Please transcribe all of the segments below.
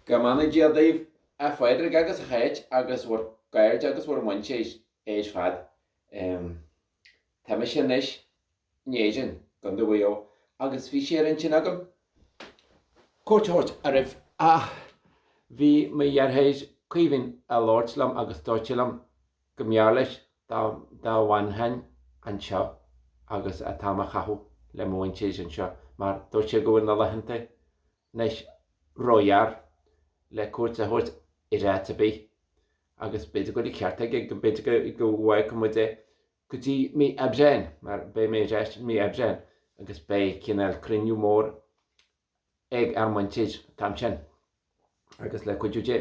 Go mbeannaí Dia daoibh, a Phádraig agus a Cháit agus bhur gcairde agus bhur muintir ar fad. Tá mise anois in Éirinn, gContae Mhaigh Eo, agus bhí sé ar intinn agam cuairt a thabhairt oraibh ach bhí mo dheartháir Caoimhín ag labhairt liom agus dúirt sé liom go mb'fhearr leis dá bhfanfainn anseo agus an t-am a chaitheamh le mo mhuintir anseo mar dúirt sé go bhfuil na laethanta anois róghearr le cuairt a thabhairt ar áit ar bith agus b'fhéidir go bhfuil an ceart aige, go b'fhéidir go bhfágfaidh muid é go dtí mí Aibreáin mar beidh mé ar ais i mí Aibreáin agus beidh cineál cruinniú mór ag ár muintir an t-am sin agus le cuidiú Dé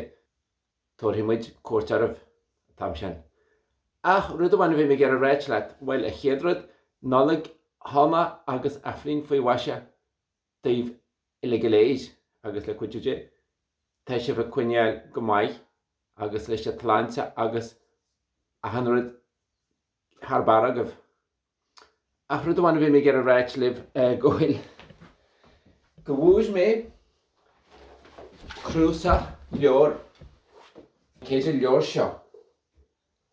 tabharfaidh muid cuairt oraibh an t-am sin. Ach rud amháin a bhí mé ag iarraidh a ráit leat, bhuel, an chéad rud, Nollaig shona agus Athbhliain faoi mhaise daoibh uilig go léir agus le cuidiú Dé tá sibh ag coinneáil go maith agus leis an tsláinte agus achan rud thar barr agaibh. Ach rud amháin a bhí mé ag iarraidh a ráit libh go bhfuil, go bhfuair mé cnuasach leabhar, 4 leabhar seo.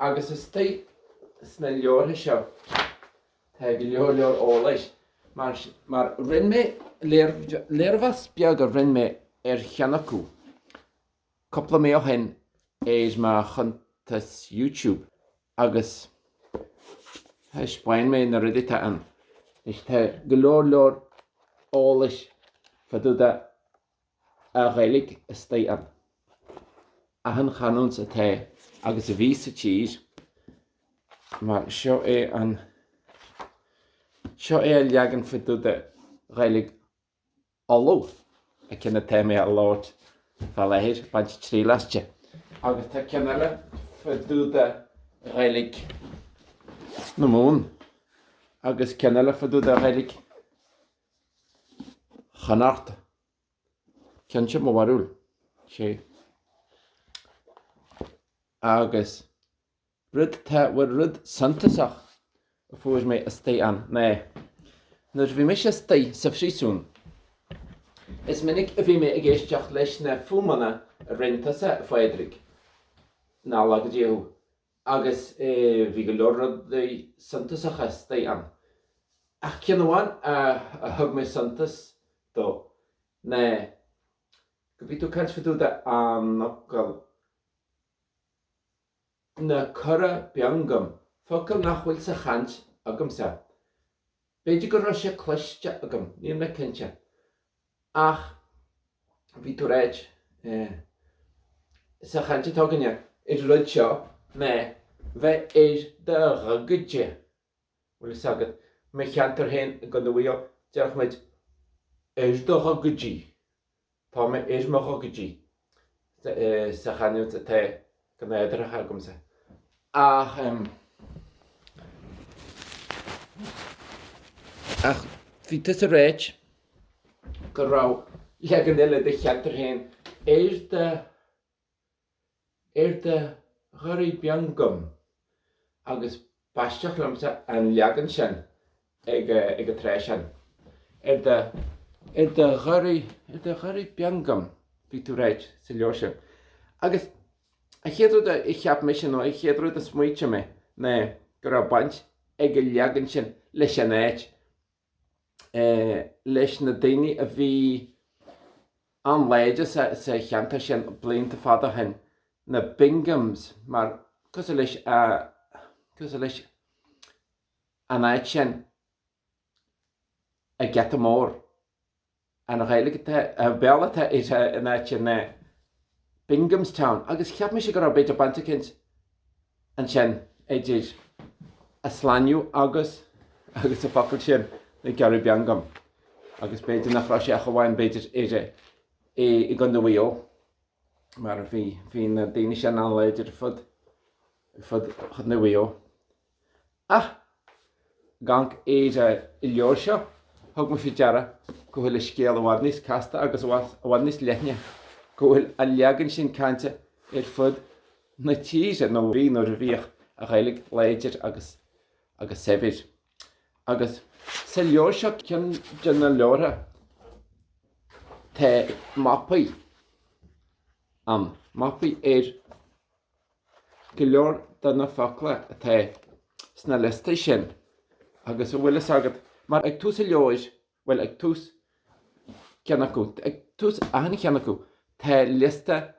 Agus istigh sna leabhartha seo tá go leor leor eolais mar mar rinne mé léirmheas beag a rinne mé ar cheann acu cúpla mí ó shin ar mo chuntas YouTube agus thaispeáin mé na rudaí atá ann. Anois tá go leor leor eolais fá dtaobh de A Ghaeilge istigh ann. Achan chanúint atá agus a bhí sa tír, mar seo é an, seo é an leagan fá dtaobh de Ghaeilge Uladh, an ceann atá mé a labhairt fá láthair, baint triail aisti. Agus tá ceann eile fá dtaobh de Ghaeilge na Mumhan agus ceann eile fá dtaobh de Ghaeilge Chonnacht. Ceann seo mo bharúil, sé. Agus rud tá, bhuel rud suntasach a fuair mé istigh ann ná nuair a bhí mise istigh sa phríosún, is minic a bhí mé ag éisteacht leis na fuaimeanna a rinne tusa, a Phádraig, Nach laga Dia thú, agus bhí go leor rudaí suntasacha istigh ann. Ach ceann amháin a thug mé suntas dó ná go bhí tú ag caint fá dtaobh de an fhocal na cora biongam, focal nach bhfuil sa chaint agamsa. B'fhéidir go raibh sé cloiste agam, níl mé cinnte. Ach bhí tú ag ráit sa chaint atá againne ar an rud seo ná bheith ar do ghogaide. Bhfuil fhios agat, mo cheantar féin i gContae Mhaigh Eo, déarfadh muid ar do ghogaidí. Tá mé ar mo ghogaidí sa chanúint atá go nádúrtha agamsa. Ach ach bhí tusa ag ráit go raibh leagan eile do cheantar féin ar do ar do ghoraí biongam agus b'aisteach liomsa an leagan sin ag ag an tráth sin. Ar do ar do ghoraí ar do ghoraí biongam bhí tú ag ráit sa leabhar sin. Agus an chéad rud a cheap mise nó an chéad rud a smaoitigh mé ná go raibh baint ag an leagan sin leis an áit. leis na daoine a bhí an-láidir sa cheantar sin blianta fada ó shin, na Binghams, mar cosúil leis, cosúil leis an áit sin, an Geata Mór. An Ghaeilge atá, an Béarla atá ar an áit sin ná Binghamstown agus cheap mise go raibh b'fhéidir baint eicínt ansin idir a sloinneadh agus agus an focal sin na Gearradh Biongam agus b'fhéidir nach raibh sé ach amháin b'fhéidir ar i i gContae Mhaigh Eo mar bhí bhí na daoine sin an-láidir ar fud ar fud Chontae Mhaigh Eo. Ach ag amharc ar an leabhar seo, thug mé faoi deara go bhfuil an scéal i bhfad níos casta agus i bhfad níos leithne, go bhfuil an leagan sin cainte ar fud na tíre, nó bhí nuair a bhíodh an Ghaeilge láidir agus agus saibhir. Agus sa leabhar seo, ceann de na leabhartha, tá mapaí. Ann, mapaí ar go leor de na focla atá sna liostaí sin agus an bhfuil fhios agat, mar ag tús an leabhair, bhuel ag tús ceann acu, ag tús achan cheann acu, tá liosta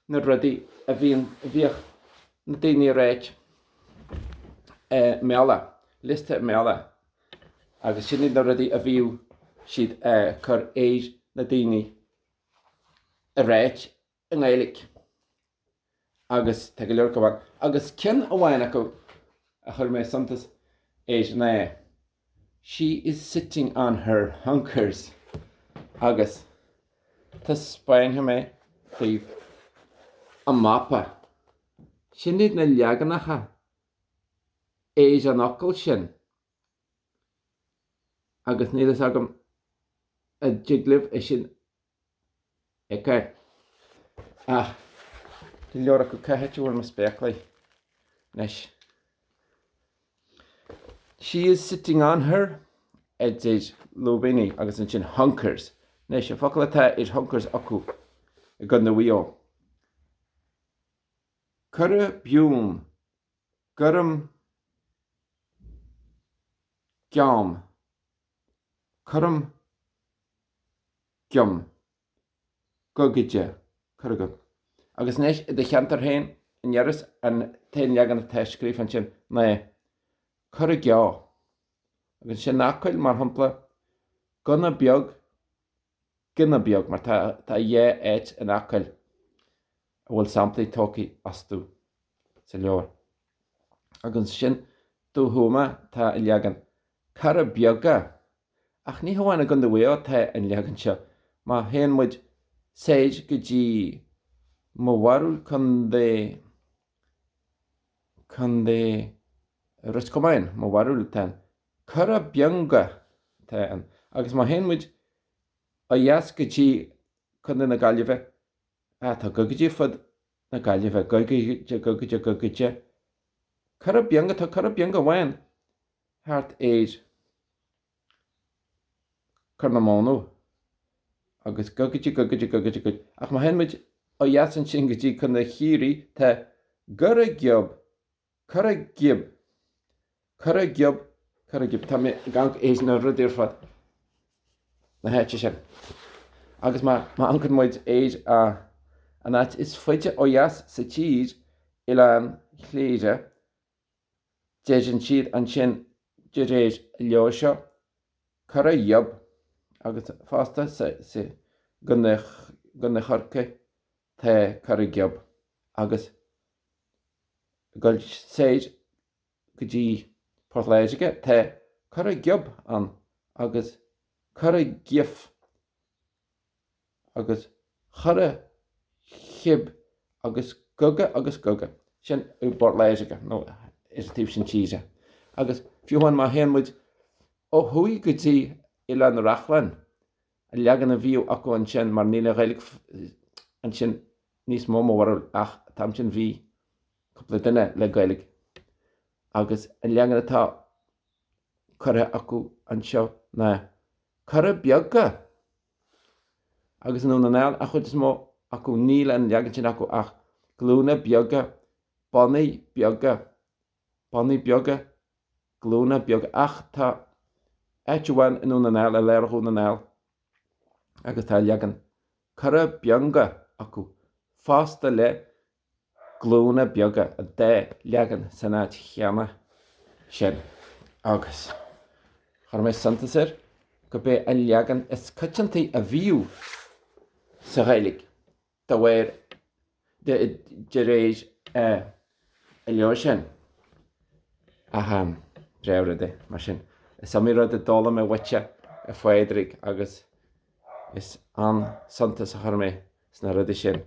na rudaí a bhíonn, a bhíodh na daoine a ráit i mBéarla, liosta i mBéarla agus sin iad na rudaí a bhíodh siad a cur ar na daoine a ráit i nGaeilge agus tá go leor acu ann. Agus ceann amháin acu a chuir mé suntas air ná She is sitting on her hunkers agus taispeánfaidh mé daoibh an mapa. Sin iad na leaganacha ar an fhocal sin agus níl fhios agam an dtig libh é sin a fheiceáil. Ach go leor acu cá háit a bhfuil mo spéaclaí anois. She is sitting on her idir lúibíní agus ansin hunkers. Anois an focal atá ar hunkers acu i gContae Mhaigh Eo. Cora biún Gorm geam Coram giom Gogaide Corragam. Agus anois i do cheantar féin in Iorras an t-aon leagan atá scríofa ansin ná Cora geo. Agus ansin in Acaill mar shampla Gunna beag Ginna beag mar tá tá dhá áit in Acaill a bhfuil samplaí tógtha astu sa leabhar. Agus ansin Dún Thuama tá an leagan Cara beaga ach ní hamháin i gContae Mhaigh Eo atá an leagan seo, má théann muid soir go dtí mo bharúil Contae Contae Ros Comáin, mo bharúil atá ann. Cora Bionga atá ann. Agus má théann muid ó dheas go dtí Contae na Gaillimhe, ah, tá gogaide fud na Gaillimhe, gogaide, gogaide, gogaide. Cora Bionga, tá Cora Bionga amháin thart ar Corr na Móna agus gogaide, gogaide, gogaide, gogaide. Ach má théann muid ó dheas ansin go dtí Contae Chiarraí, tá Gora Giob, Cora Giob, Cora Giob, Cora Giob. Tá mé ag amharc ar na rudaí ar fud na háite sin. Agus má amharcann muid ar an áit is faide ó dheas sa tír, Oileán Chléire, deireann siad ansin de réir an leabhair seo, Cora Ghiob, agus fosta sa gContae Chorcaí tá Cora Giob agus ag dul soir go dtí Port Láirge tá Cora Giob ann agus Cora Giof agus Chora Chib agus Goga agus Goga. Sin i bPort Láirge nó ar an taobh sin tíre. Agus fiú amháin má théann muid ó thuaidh go dtí Oileán Reachrann, an leagan a bhíodh acu ansin mar níl an Ghaeilge ansin níos mó mo bharúil ach an t-am sin bhí cúpla duine le Gaeilge agus an leagan atá curtha acu anseo ná Cora Beaga agus i nDún na nGall an chuid is mó acu níl an leagan sin acu ach Glúine Beaga, Bonnaí Beaga, Bonnaí Beaga, Glúine Beaga ach tá áit amháin i nDún na nGall, i lár Dhún na nGall agus tá leagan Cora Bionga acu fosta le Glúine Beaga, an dá leagan san áit chéanna sin agus chuir mé suntas air gurb é an leagan is coitianta a bhíodh sa Ghaeilge. de bharr de réir an leabhair sin. Ach breá rud é, mar sin. Is iomaí rud a d'fhoghlaim mé uaitse, a Phádraig, agus is an-suntas a chuir mé sna rudaí sin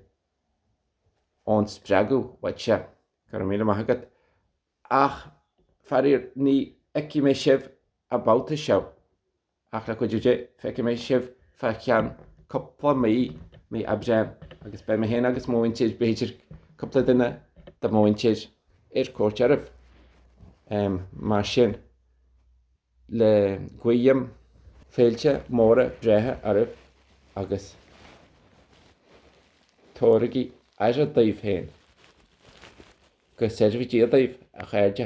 ón spreagadh uaitse. Go raibh míle maith agat. Ach, faraor, ní fheicfidh mé sibh an babhta seo. Ach le cuidiú Dé, feicfidh mé sibh fá cheann cúpla mí, mí Aibreáin, agus beidh mé féin agus mo mhuintir, b'fhéidir cúpla duine de mo mhuintir, ar cuairt oraibh. Mar sin, le guím féilte móra breátha oraibh agus. Tabhraigí aire daoibh féin. Go saorfaidh Dia daoibh, a chairde.